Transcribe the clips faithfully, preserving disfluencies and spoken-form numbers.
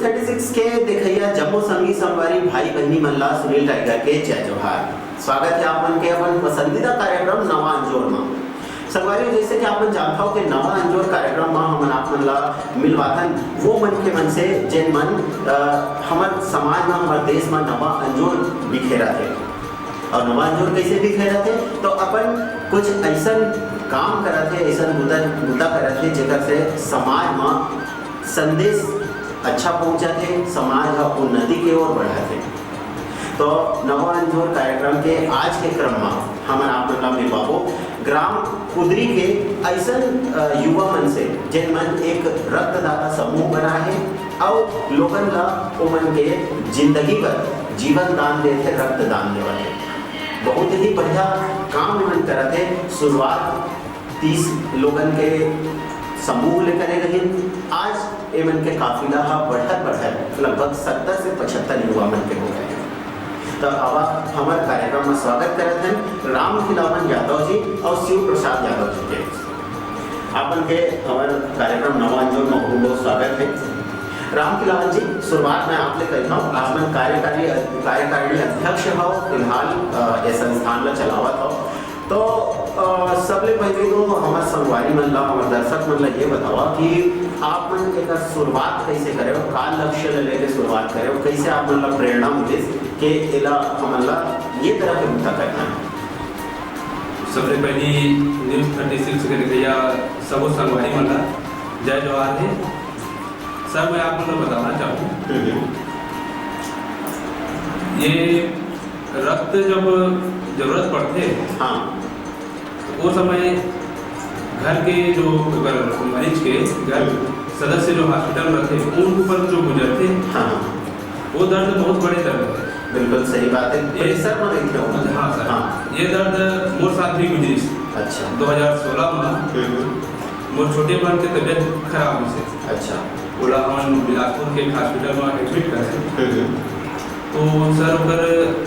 Thirty six के देखइया जम्मो संगी संगवारी भाई बहिनी मन ला सुनील टाइगर के जय जोहार। स्वागत हे आप मन के अपन पसंदीदा कार्यक्रम नवा अंजोर म। संगवारी, जैसे कि आप मन जानत हव कि नवा अंजोर कार्यक्रम म हमन आप मन ला मिलवाथन वो मनखे मन से, जेन मन, अ, हमर समाज म, हमर देश म नवा अंजोर बिखेरत हे। अउ नवा अंजोर कइसे बिखेरत हे? तो अपन कुछ अइसन काम करत हे, अइसन बुता, बुता करत हे, जेकर से समाज म संदेश अच्छा पहुंचत हे, समाज ह उन्नति के ओर बढ़त हे। तो नवा अंजोर कार्यक्रम के आज के क्रम म हमन आप मन ला मिलवाबो ग्राम कुदरी के अइसन, अ, युवा मन से, जेन मन एक रक्तदाता समूह बनाए हे अउ लोगन ला ओमन के जिंदगी बर जीवन दान देत हे, रक्तदान देवत हे। बहुत ही बढ़िया काम एमन करत हे। शुरुआत तीस लोगन के समूह ले करे रहिन। आज एमन के काफिला ह बढ़त बढ़त लगभग सत्तर से पचहत्तर युवा मन के हो गए हे। त आवा हमर कार्यक्रम म स्वागत करत हन राम खिलावन यादव जी अउ शिव प्रसाद यादव जी के। आप मन के हमर कार्यक्रम नवा अंजोर म बहुत बहुत स्वागत हे। राम खिलावन जी, शुरुआत मैं आप ले करत हूँ। आप मन कार्यकारी, कार्यकारिणी अध्यक्ष हव फिलहाल, अ, ये संस्थान ला चलावत हव। तो, अ, सबले पहले तो हमर संगवारी मन ला, हमर दर्शक मन ला ये बतावा कि आप मन एकर शुरुआत कैसे करे हो, का लक्ष्य ले लेके शुरुआत करे हो, कैसे आप मन ला प्रेरणा मिलिस कि एला हमन ला ये तरह के बूता करना है? सबले पहली न्यूज़ थर्टी सिक्स के देखइया सबो संगवारी मन ला जय जोहार हे। सर, मैं आप मन ला बताना चाहूँ, हम्म। ये रक्त जब जरूरत पड़थे, हाँ। तो वो समय घर के जो, अगर मरीज के घर हम्म। सदस्य जो हॉस्पिटल में रथे, उन ऊपर जो गुजरथे, हाँ। वो दर्द बहुत बड़े दर्द है। बिल्कुल सही बात है। ये प्रेशर में रहिथे वो। हाँ सर। हाँ। ये दर्द मोर साथ भी गुजरिस। अच्छा। दो हज़ार सोलह में हम्म। मोर छोटे बहन के तबीयत खराब होइस। अच्छा। ओला हमन बिलासपुर के एक हॉस्पिटल में एडमिट करे। हम्म। तो सर, ओकर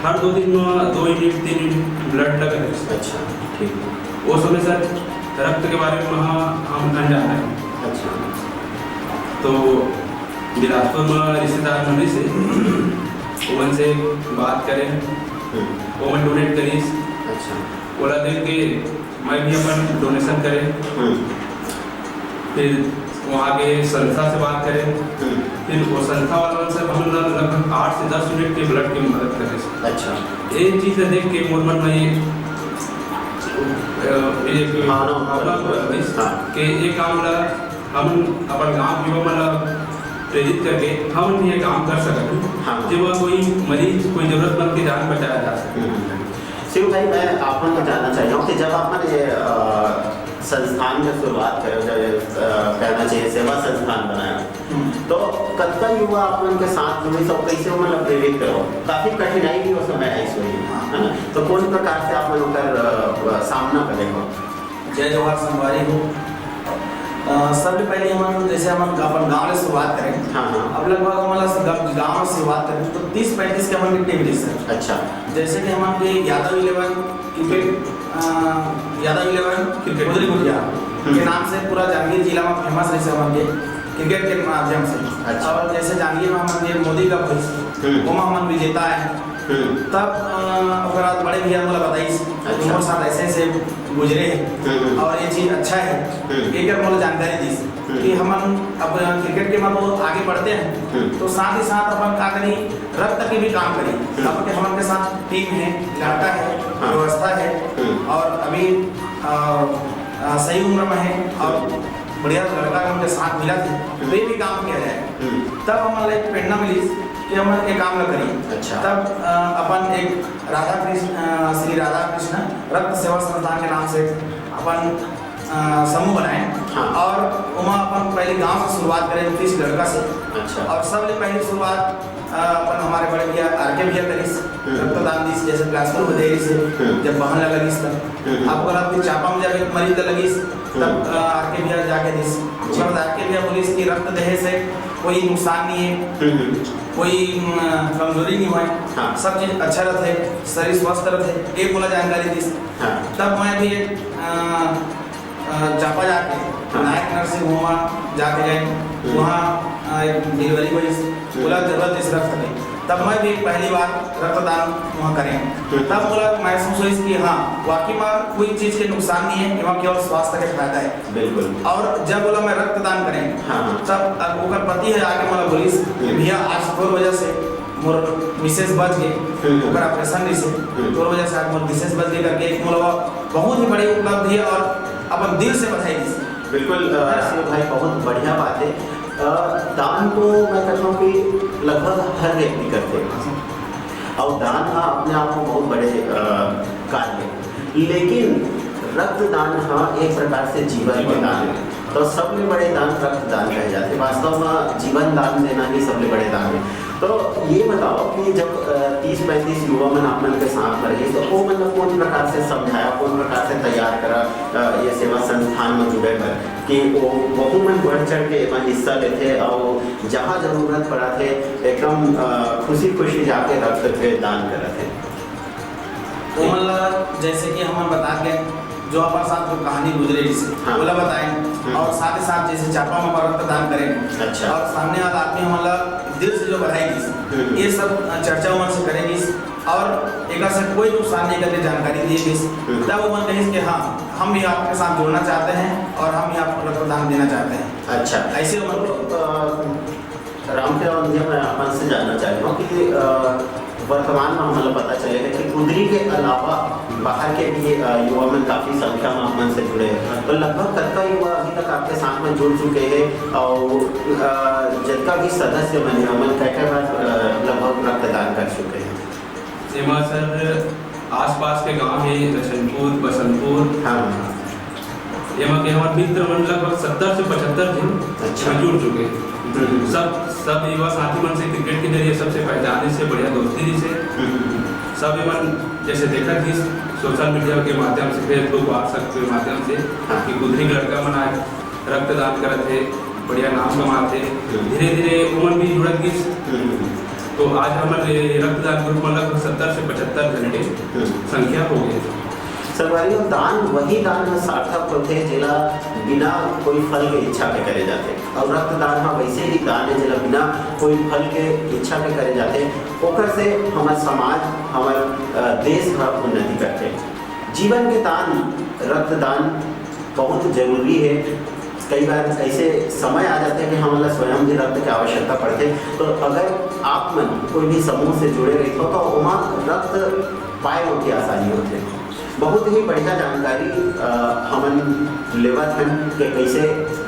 हर दो दिन में दो यूनिट, तीन यूनिट ब्लड लगे। अच्छा, ठीक। वो समय सर, रक्त के बारे में हम, हम अनजान रहे। अच्छा। तो बिलासपुर में रिश्तेदार मन से, ओमन से बात करे, हम्म। ओमन डोनेट करिस। अच्छा। ओला देख के मैं भी अपन डोनेशन करे। हम्म। फिर वहाँ के संस्था से बात करे। हम्म। फिर वो संस्था वाला से हम लोग लगभग आठ से दस यूनिट के ब्लड की मदद करे। अच्छा। ये चीज देख के मोर मन में ये, अ, ये एक भावना उत्पन्न भावना हुआ। उत्पन्न हुई हाँ। कि ये काम ला हम अपन गांव के युवा मन ला प्रेरित करके हम भी ये काम कर सकत हन, हाँ। जेमा कोई मरीज, कोई जरूरतमंद की जान बचाया जा सके। हम्म। शिव भाई, मैं आप मन से जानना चाह रहा हूँ कि जब आप मन ये, अ, संस्थान के शुरुआत करे, जब ये, अ, कहना चाहिए सेवा संस्थान बनाया, हम्म। तो कतका युवा आप मन के साथ जुड़े, सब कैसे ओमन ला प्रेरित करो? काफी कठिनाई भी उस समय आई हुई, हाँ। है ना? तो कौन प्रकार से आप मन ओकर, अ, सामना करे हो? जय जोहार संगवारी हो। अ, सबले पहले हमन, जैसे हमन अपन गांव ले शुरुआत करें, हाँ, हाँ। अब लगभग हमन ला सब गांव से शुरुआत करें तो तीस पैंतीस के हमन के टीम रही सर। अच्छा। जैसे कि हमन के यादव इलेवन क्रिकेट, अ, यादव इलेवन क्रिकेट। गुदरी गुटिया हम्म। के नाम से पूरा जांजगीर जिला में फेमस रही हमन के क्रिकेट के माध्यम से। अच्छा। और जैसे जांजगीर में हमन के मोदी कप होइस, हम्म। ओमा हमन विजेता आए। हम्म। तब, अ, ओकर बाद बड़े भैया मोला बताइस कि अच्छा। मोर साथ ऐसे ऐसे गुजरे हे हम्म। और ये चीज अच्छा है, हम्म। एकर मोला जानकारी दीस हम्म। कि हमन अब क्रिकेट के में बहुत आगे बढ़ते हैं, हम्म। तो साथ ही साथ अपन का करी, रक्त के भी काम करी। हम्म। अब के हमन के साथ टीम है, लड़का है, हाँ। व्यवस्था है हम्म। और अभी, अ, अ, सही उम्र में है और हम्म। बढ़िया लड़का हमन के साथ मिला थे, तो ये भी काम किया जाए। हम्म। तब हमन ला एक प्रेरणा मिलिस कि हमन ये काम ला करी। अच्छा। तब, अ, अपन एक राधा कृष्ण, अ, श्री राधा कृष्ण रक्त सेवा संस्थान के नाम से अपन, अ, समूह बनाए हाँ। और ओमा अपन पहले गांव से शुरुआत करें, तीस लड़का से। अच्छा। और सबले पहली शुरुआत, अ, अपन हमारे बड़े भैया आर के भैया करिस, हम्म। रक्तदान दिस, जैसे बिलासपुर में दे रही से, हम्म। जब बहन लगा दिस तब। हम्म। अब अगर आपके चापा में जब एक मरीज लगिस, तब, हम्म। अ, आर के भैया जाके दिस। जी। ओकर बाद आर के भैया बोलिस कि रक्त देहे से कोई नुकसान नहीं है, हम्म, हम्म। कोई, अम, कमजोरी नहीं होए, हाँ। सब चीज अच्छा रहता है, शरीर स्वस्थ रहता है, ये बोला जानकारी दिस। हाँ। तब मैं भी, अ, अ, चापा जाके, हाँ। नायक नरसिंह होमा जाके गए, हम्म। वहाँ, एक डिलीवरी बॉय बोला, "जरूरत हे रक्त के।" तब मैं भी पहली बार रक्तदान वहाँ करें। हम्म। तब बोला, महसूस होइस कि हाँ, वाकई में कोई चीज के नुकसान नहीं है, एमा केवल स्वास्थ्य के फायदा है। बिल्कुल। और जब बोला, "मैं रक्तदान करें," हाँ, हाँ। तब अब ओकर पति है आके मोला बोलिस कि हम्म। "भैया, आज तोर वजह से मोर मिसेस बच गए, हम्म। ओकर ऑपरेशन नहीं से, हम्म। तोर वजह से आज मोर मिसेस बच गए," करके एक मोला बहुत ही बड़ी उपलब्धि है और अपन दिल से बधाई दिस। बिल्कुल, अ, है ना? शिव भाई, बहुत बढ़िया बात है। अ, दान तो मैं कहता हूँ कि लगभग हर व्यक्ति करते हैं, और दान का अपने आप में बहुत बड़े, अ, कार्य है। लेकिन रक्तदान ह एक प्रकार से जीवन के दान है। तो सबले बड़े दान रक्तदान कहे जाथे। वास्तव में जीवन दान देना ही सबले बड़े दान है। तो ये बताओ कि जब, अ, तीस पैंतीस युवा मन आप मन के साथ में रहे, तो वो मन ला कौन प्रकार से समझाया, कौन प्रकार से तैयार करा, अ, ये सेवा संस्थान में जुड़े बर, कि वो, वहू मन बढ़ चढ़ के एमा हिस्सा लेथे और जहाँ जरूरत पड़थे, एकदम, अ, खुशी खुशी जाके रक्त के दान करत हे। ओमन ला, जैसे कि हमन बता के, जो अपन साथ जो कहानी गुजरे, जैसे हाँ। ओला बताएं, हम्म। और साथ ही साथ जैसे चापा में अपन रक्तदान करें, अच्छा। और सामने वाला आदमी हमन ला दिल से जो बधाई दिस, हम्म। ये सब चर्चा ओमन से करे गिस, और एकर से कोई नुकसान नहीं करके जानकारी दिए गिस। हम्म। तब ओमन कहिस कि हाँ, हम भी आपके साथ जुड़ना चाहते हैं और हम भी आपको रक्तदान देना चाहते हैं। अच्छा। ऐसे ओमन तो, अ, रामकिरण जी, मैं आप मन से जानना चाह रहा हूँ कि, अ, वर्तमान में हमन ला पता चले है कि कुदरी के अलावा बाहर के भी, अ, युवा मन काफी संख्या में आप मन से जुड़े हैं, तो लगभग कतका युवा अभी तक आपके साथ में जुड़ चुके हैं और, अ, जितना भी सदस्य मन हैं, ओमन कय कय बार, अ, लगभग रक्तदान कर चुके हैं? एमा सर, आसपास के गांव हे, लछनपुर, बसंतपुर। हाँ। एमा के हमर मित्र मन लगभग सत्तर से पचहत्तर झन अच्छा। एमा जुड़ चुके हे। हम्म। सब, सब युवा साथी मन से क्रिकेट के जरिए सबसे पहचान से बढ़िया दोस्ती रहिसे। हम्म। सब एमन जैसे देखत रहिस सोशल मीडिया के माध्यम से, Facebook, WhatsApp के माध्यम से हाँ। कि कुदरी के लड़का मन आज रक्तदान करत हे, बढ़िया नाम कमात हे। हम्म। धीरे-धीरे ओमन भी जुड़त गिस। हम्म। तो आज हमर ये रक्तदान ग्रुप में लगभग सत्तर से पचहत्तर झन के हम्म। संख्या हो गई। संगवारी हो, दान वही दान ह सार्थक होथे, जेला बिना कोई फल के इच्छा के करे जाथे। और रक्तदान ह वैसे ही दान है, जेला बिना कोई फल के इच्छा के करे जाथे। ओकर से हमर समाज, हमर, अ, देश ह उन्नति करथे। जीवन के दान, रक्तदान बहुत जरूरी है। कई बार ऐसे समय आ जाथे कि हमन ला स्वयं भी रक्त के आवश्यकता पड़थे, तो अगर आप मन कोई भी समूह से जुड़े रहिथो, तो ओमा रक्त पाए म भी आसानी होथे। बहुत ही बढ़िया जानकारी, अ, हमन लेवत हन कि कैसे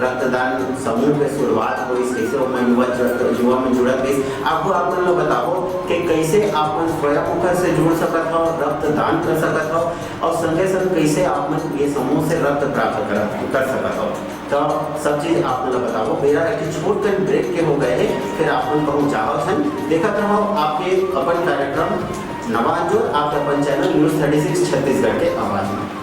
रक्तदान समूह के शुरुआत होइस, कैसे ओमा युवा जु-, युवा मन जुड़त गइस। आगू आप मन ला बताबो कि कैसे आप मन स्वयं ओकर से जुड़ सकत हव, रक्तदान कर सकत हव, और संगे संग कैसे आप मन ये समूह से रक्त प्राप्त कर, कर सकत हव। तो सब चीज आप मन ला बताबो। बेरा एक छोट कन ब्रेक के हो गए हे, फिर आप मन कहूँ जावत हन। देखत रहो आपके अपन कार्यक्रम नवा अंजोर, आपके अपन channel news thirty six Chhattisgarh के आवाज में।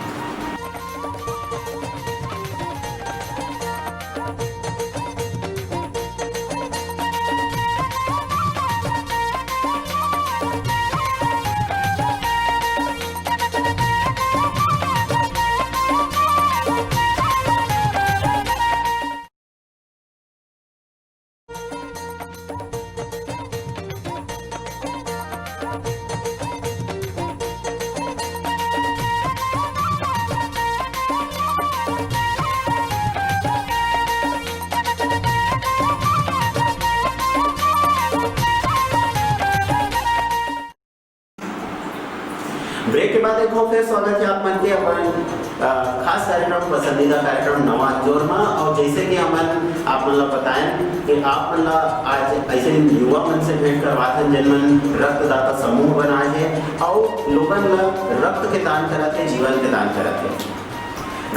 ब्रेक के बाद एक बार फिर स्वागत है आप मन के अपन, अ, खास कार्यक्रम, पसंदीदा कार्यक्रम नवा अंजोर मा। और जैसे कि हमन आप मन ला बताएन कि आप मन ला आज ऐसे युवा मन से भेंट करवात हन, जिन मन रक्तदाता समूह बनाए हे और लोगन ला रक्त के दान करत हे, जीवन के दान करत हे।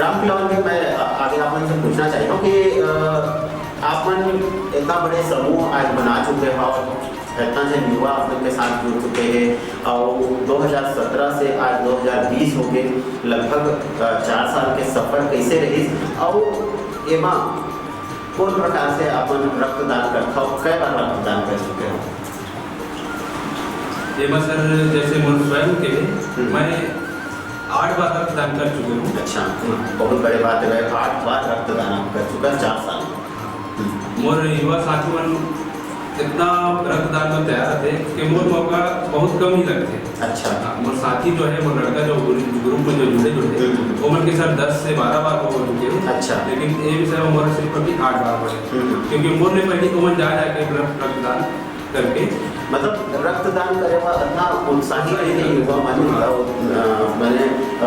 रामकिलावन जी, मैं आ-, आगे आप मन से पूछना चाहता हूँ कि, अ, आप मन इतना बड़े समूह आज बना चुके हो, इतना जन युवा आप मन के साथ जुड़ चुके हैं और दो हज़ार सत्रह से आज दो हज़ार बीस हो गए, लगभग, अ, चार साल के सफर कैसे रहिस और एमा कौन प्रकार से आप मन रक्तदान करत हो, कई बार रक्तदान कर चुके हो? एमा सर, जैसे मोर स्वयं के, हम्म। मैं आठ बार रक्तदान कर चुके हूँ। अच्छा, बहुत बड़े बात है भाई, आठ बार रक्तदान आप कर चुका है चार साल में। हम्म। मोर युवा साथी मन इतना रक्तदान में तैयार रहते कि मोर मौका बहुत कम ही लगथे। अच्छा। हाँ, मोर साथी जो है, मोर लड़का जो ग्रुप में जो जुड़े जुड़े, हम्म। वो मन के सर दस से बारह बार हो चुके हैं। अच्छा। लेकिन ये विषय में मोर सिर्फ अभी आठ बार हुए। हम्म। क्योंकि मोर ने पहले ओमन जा जाके रक्त-, रक्तदान करके मतलब रक्तदान करे बर इतना उत्साही रहिथे युवा मन, अ, माने, अ,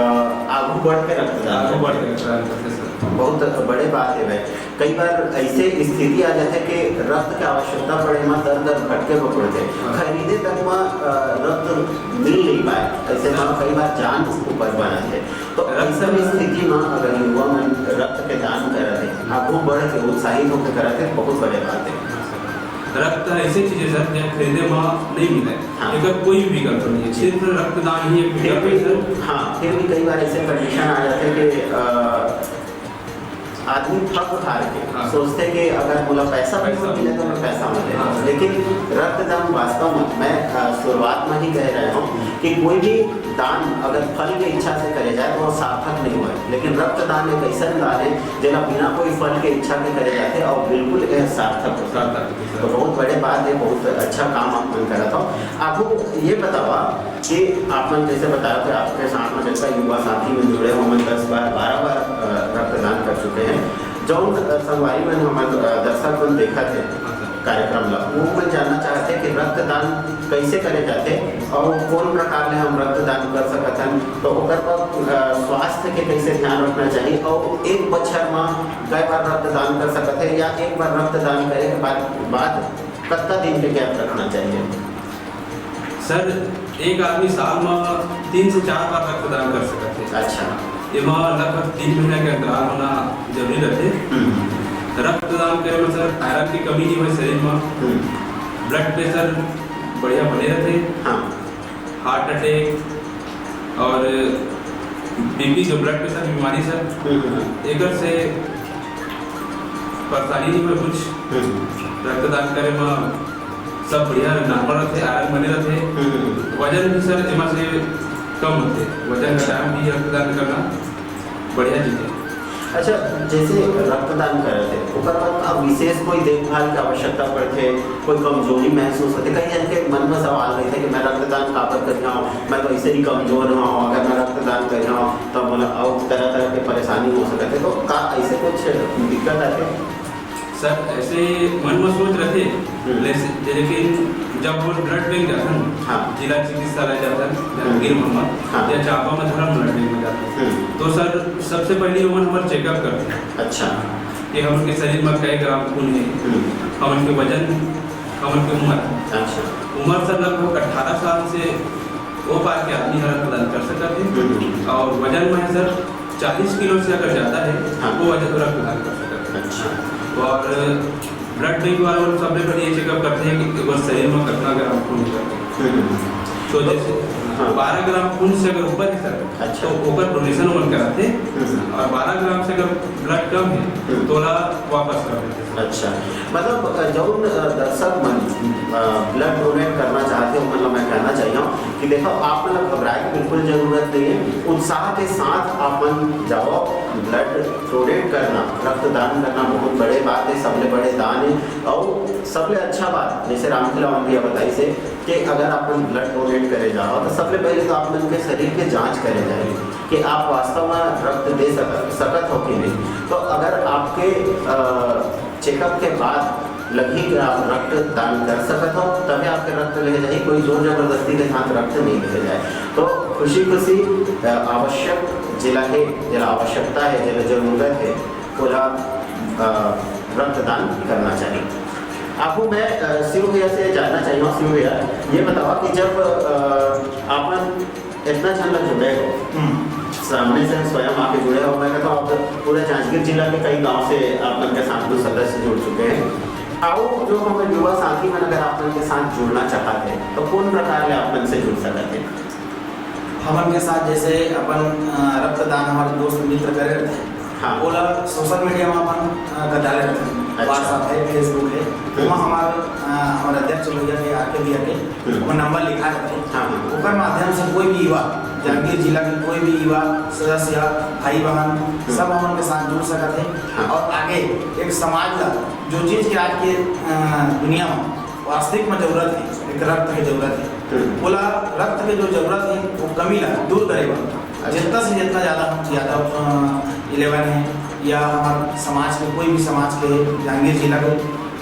आगू बढ़ के रक्तदान आगू बढ़ के रक्तदान करथे सर। बहुत बड़े बात है भाई। कई बार ऐसे स्थिति आ जाथे कि रक्त के आवश्यकता पड़े म दर दर भटके बर पड़थे, हाँ। खरीदे तक म, अ, रक्त मिल नहीं पाए, ऐसे म हाँ। कई बार जान ऊपर बनाथे। तो रक्त ऐसन स्थिति म अगर युवा मन रक्त के दान करत हे, आगू बढ़ के उत्साहित होके करत हे, बहुत बड़े बात है। रक्त ऐसे चीज है सर, जो खरीदे म नहीं मिले, हाँ। एकर कोई भी विकल्प नहीं है, सिर्फ रक्तदान ही एक फिर विकल्प भी, है सर। हाँ, फिर भी कई बार ऐसे कंडीशन आ जाथे कि, अ, आदमी थक हार के हाँ। सोचथे कि अगर मोला पैसा भी पैसा। मिले तो मैं पैसा मिले। हाँ। लेकिन रक्तदान वास्तव में, मैं, अ, शुरुआत में ही कह रहे हूँ कि कोई भी दान अगर फल के इच्छा से करे जाए तो वो सार्थक नहीं होए, लेकिन रक्तदान एक ऐसा दान है जेला बिना कोई फल के इच्छा के करे जाथे और बिल्कुल यह सार्थक होथे। सार्थक होथे, सर। तो बहुत बड़े बात है, बहुत अच्छा काम आप मन करत हो। आपको ये बतावा कि आप मन जैसे बताया कि आपके साथ में जैसा युवा साथी में जुड़े हो, मन दस बार, बारह बार, अ, रक्तदान कर चुके हैं। जौन, अ, संगवारी मन हमर, अ, दर्शक मन देखत हे हाँ, सर। कार्यक्रम ला, वो मन जानना चाहते कि रक्तदान कैसे करे जाथे और कौन प्रकार ले हम रक्तदान कर सकत हन, तो ओकर बर, अ, स्वास्थ्य के कैसे ध्यान रखना चाहिए और एक बछर म कई बार रक्तदान कर सकत हे या एक बार रक्तदान करे के बाद, बाद कतका दिन के gap रखना चाहिए? सर, एक आदमी साल म तीन से चार बार रक्तदान कर सकत हे। अच्छा। एमा लगभग तीन महीना के अंतराल होना जरूरी रहथे। हम्म। रक्तदान करे म सर iron की कमी नहीं होय शरीर म। हम्म। Blood pressure बढ़िया बने रहथे। हाँ। Heart attack और BP, जो blood pressure की बीमारी सर, हम्म, हम्म। एकर से परेशानी नहीं होय कुछ। हम्म। रक्तदान करे म सब बढ़िया normal रहथे, iron बने रहथे। हम्म। वजन भी सर एमा से कम होथे, वजन घटाए म भी रक्तदान करना बढ़िया चीज है। अच्छा, जैसे रक्तदान करत हे, ओकर बाद का विशेष कोई देखभाल के आवश्यकता पड़थे, कोई कमजोरी महसूस होथे? कई जन के मन में सवाल रहिथे कि मैं रक्तदान काबर करिहां, मैं तो ऐसे ही कमजोर हूँ, अगर मैं रक्तदान करिहां तो मोला अउ तरह तरह के परेशानी हो सकत हे, तो का ऐसे कुछ दिक्कत आथे? सर, ऐसे मन में सोच रखे, हम्म। लेस-, लेकिन जब वो blood bank जाथन, हाँ। जिला चिकित्सालय जाथन, हम्म। जहांगीर मोहम्मद, हाँ। या चांपा में धर्म blood bank में जाथन, हम्म। तो सर, सबसे पहले ओमन हमर checkup करथे। अच्छा। कि हमन के शरीर में कई ग्राम खून है, हम्म। हमन के वजन, हमन के उम्र। अच्छा। उम्र सर लगभग अठारह साल से ओ पार के आदमी ह रक्तदान कर सकत हे। हम्म। और वजन में है सर, चालीस किलो से अगर ज्यादा है, हाँ। वो वजन रक्तदान कर सकत हे। अच्छा। और blood bank वाला मन सबले पहले ये checkup करथे कि एक बार शरीर में कितना ग्राम खून निकलथे। हम्म। तो जैसे हाँ। बारह ग्राम खून से अगर ऊपर है सर, अच्छा। तो ओकर donation ओमन कराथे। हम्म। और बारह ग्राम से अगर blood कम है, हम्म। तो ओला वापस कर देथे। अच्छा, मतलब, अ, जौन, अ, दर्शक मन, अ, blood donate करना चाहथे, ओमन ला मैं कहना चाहिए कि देखो, आप मन ला घबराए के बिल्कुल जरूरत नहीं है। उत्साह के साथ आप मन जाओ, blood donate करना, रक्तदान करना बहुत बड़े बात है, सबले बड़े दान है। और सबले अच्छा बात, जैसे रामखिला मन भी बताइस हे, कि अगर आप मन blood donate करे जाओ, तो सबले पहले तो आप मन के शरीर के जांच करे जाए कि आप वास्तव में रक्त दे सकत, सकत हो कि नहीं। तो अगर आपके, अ, checkup के बाद लगही कि आप रक्त दान कर सकत हो, तभी आपके रक्त ले जाही, कोई जोर जबरदस्ती के साथ रक्त नहीं ले जाए। तो खुशी खुशी, अ, आवश्यक जेला है, जेला आवश्यकता है, जेला जरूरत है, ओला, अ, रक्तदान करना चाहिए। आपको मैं, अ, शिव भैया से जानना चाहिए, शिव भैया, ये बताओ कि जब, अ, आप मन इतना झन ला जुड़े हो, हम्म। सामने से स्वयं आके जुड़े हो, मैं कहता हूँ, आप पूरे जांजगीर जिला के कई गांव से आप मन के साथ कुछ सदस्य जुड़ चुके हैं। आओ, जो हमारे युवा साथी मन अगर आप मन के साथ जुड़ना चाहते हैं, तो कौन प्रकार ले आप मन से जुड़ सकते हैं? हमन के साथ जैसे अपन, अ, रक्तदान हमारे दोस्त मित्र करे रहते हैं, हाँ। ओला social media में अपन, अ, डाले रहते हैं। अच्छा। WhatsApp है, Facebook है, हम्म। ओमा हमार, अ, हमार अध्यक्ष भैया के, आके भैया के, हम्म। ओमा नंबर लिखा रहथे। हाँ, हाँ। ओकर माध्यम से कोई भी युवा, जांजगीर जिला के कोई भी युवा सदस्य या भाई बहन, हम्म। सब हमन के साथ जुड़ सकत हे। हाँ। और आगे एक समाज ला, जो चीज के आज के, अ, दुनिया में वास्तविक में जरूरत हे, एक रक्त के जरूरत हे, हम्म। ओला रक्त के जो जरूरत हे, वो कमी ला दूर करे बर अच्छा। जितना से जितना ज्यादा हम यादव, अ, इलेवन है या हमार समाज के, कोई भी समाज के, जांजगीर जिला के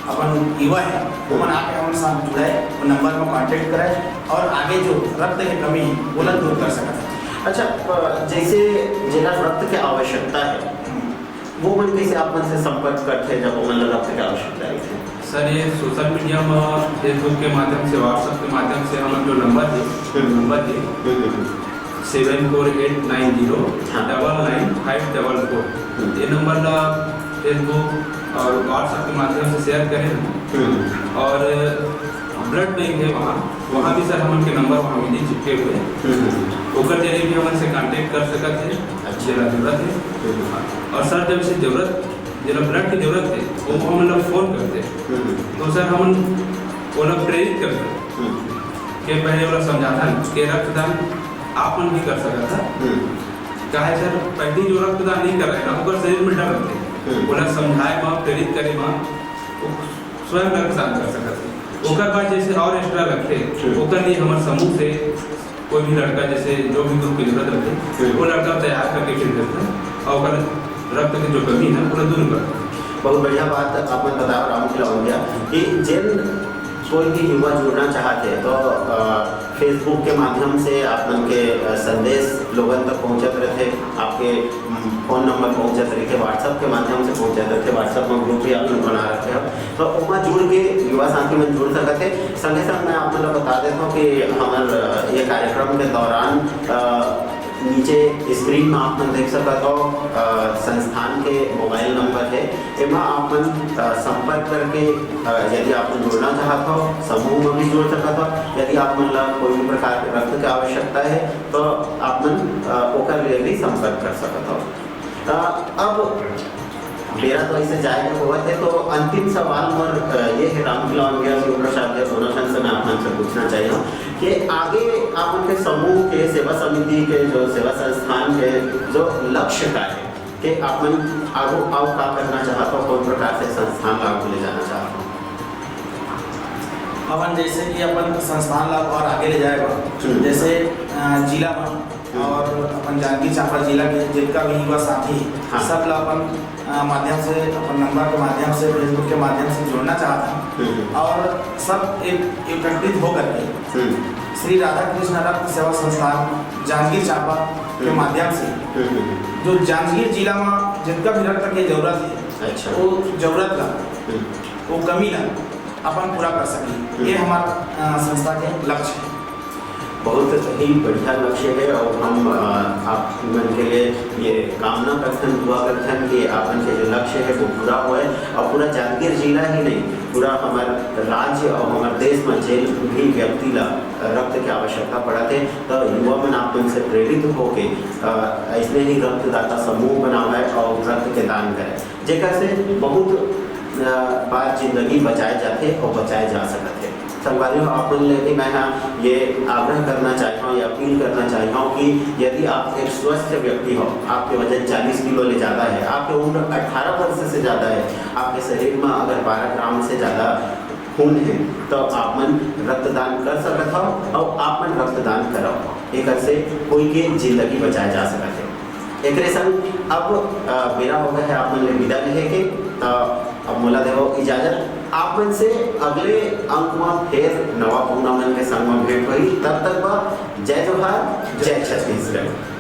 अपन युवा है, ओमन आके हमन साथ जुड़े, वो नंबर में कॉन्टैक्ट करे और आगे जो रक्त के कमी है, ओला दूर कर सकत है। अच्छा, अ, जैसे जेला रक्त के आवश्यकता है, हम्म। वो मन कैसे आप मन से संपर्क करथे, जब ओमन ला रक्त के आवश्यकता रहिथे? सर, ये सोशल मीडिया में, Facebook के माध्यम से, WhatsApp के माध्यम से हमन जो नंबर है, हम्म। नंबर है हम्म, हम्म, हम्म। सेवन फोर एट नाइन जीरो हाँ। डबल नाइन फाइव डबल फोर। हम्म। ये नंबर ला Facebook और WhatsApp के माध्यम से शेयर करे हैं। हम्म। और ब्लड बैंक है वहाँ, वहाँ भी सर हमन के नंबर वहाँ मिली चिपके हुए। हम्म। ओकर जरिए भी हमन से कॉन्टैक्ट कर सकत है, अच्छा। जेला जरूरत है। हम्म। और सर, जब से जरूरत, जेला ब्लड की जरूरत है, वो हमन ला फोन करते हैं। हम्म। तो सर, हमन ओला प्रेरित करते हैं हम्म। कि पहले ओला समझाथन कि रक्तदान आप मन भी कर सकत है। हम्म। काहे सर, पहली जो रक्तदान नहीं कर रहे ना, ओकर शरीर में डर रहते। हम्म। ओला समझाए मा, प्रेरित करे मा, वो स्वयं रक्तदान कर सकत है। ओकर बाद जैसे और एक्स्ट्रा रखते, हम्म। ओकर लिए हमर समूह से कोई भी लड़का, जैसे जो भी ग्रुप की जरूरत रहते, हम्म। वो लड़का तैयार करके फिर भेजते हैं और ओकर रक्त की जो कमी है, पूरा दूर करते हैं। बहुत बढ़िया बात आपने बताया राम खिलौंदिया कि जिन कोई भी युवा जुड़ना चाहते हैं तो, अ, Facebook के माध्यम से आप मन के, अ, संदेश लोगन तक पहुंचत रहते, आपके, उम, फोन नंबर पहुंचत रहते, WhatsApp के माध्यम से पहुंचत रहते, WhatsApp में ग्रुप भी आप लोग बना रखे हो, तो ओमा जुड़ के युवा साथी मन जुड़ सकत है। संगे संग मैं आप मन ला बता देता हूँ कि हमर, अ, ये कार्यक्रम के दौरान, अ, नीचे स्क्रीन में आप मन देख सकत हो, अ, संस्थान के मोबाइल नंबर है, एमा आप मन, अ, संपर्क करके, अ, यदि आप मन जुड़ना चाहत हो, समूह में भी जुड़ सकत हो। यदि आप मन ला कोई भी प्रकार के रक्त के आवश्यकता है, तो आप मन, अ, ओकर लिए भी संपर्क कर सकत हो। अ, अब बेरा तो ऐसे जाए के होवत है, तो अंतिम सवाल मोर, अ, ये है रामखिलौंदिया, शिव प्रसाद या दोनों जन से मैं आप मन से पूछना चाहिए कि आगे आप मन के समूह के, सेवा समिति के, जो सेवा संस्थान के जो लक्ष्य का है कि आप मन आगू अउ का करना चाहत हो, कौन प्रकार से संस्थान ला आगू ले जाना चाहत हो? अपन जैसे कि अपन संस्थान ला और आगे ले जाए बर, हम्म। जैसे, अ, जिला में हम्म। और अपन जांजगीर चांपा जिला के जितना भी युवा साथी हे, हाँ। सब ला अपन, अ, माध्यम से, अपन नंबर के माध्यम से, Facebook के माध्यम से जोड़ना चाहत हन। हम्म। और सब एक, एकत्रित होकर के हम्म। श्री राधा कृष्ण रक्त सेवा संस्थान जांजगीर चांपा के हम्म। माध्यम से हम्म, हम्म, हम्म। जो जांजगीर जिला में जितना भी रक्त के जरूरत है, अच्छा। वो जरूरत ला, हम्म। वो कमी ला अपन पूरा कर सकी। हम्म। ये हमार, अ, संस्था के लक्ष्य है। बहुत ही बढ़िया लक्ष्य है और हम, अ, आप मन के लिए ये कामना करथन, दुआ करथन कि आप मन के जो लक्ष्य है वो पूरा होए और पूरा जांजगीर जिला ही नहीं, पूरा हमार राज्य और हमार देश में जेन भी व्यक्ति ला रक्त के आवश्यकता पड़त है, तो युवा मन आप मन से प्रेरित होके, अ, ऐसने ही रक्तदाता समूह बनावे और रक्त के दान करे, जेकर से बहुत, अ, बार जिंदगी बचाए जाथे और बचाए जा सकत है। संगवारी हो, आप मन ले भी मैं हा ये आग्रह करना चाहता हूँ या अपील करना चाहता हूँ कि यदि आप एक स्वस्थ व्यक्ति हो, आपके वजन चालीस किलो ले ज़्यादा है, आपके उम्र अठारह वर्ष से ज़्यादा है, आपके शरीर में अगर बारह ग्राम से ज़्यादा खून है, तो आप मन रक्तदान कर सकत हो और आप मन रक्तदान करव। एकर से कोई के जिंदगी बचाए जा सकत है। एकरे संग अब, अ, बेरा हो गए है आप मन ले विदा लेहे के, त अब मोला देवो इजाजत। आप मन से अगले अंक में फिर नवा पहुना मन के संग में भेंट होही। तब तक बा जय जोहार, जय छत्तीसगढ़।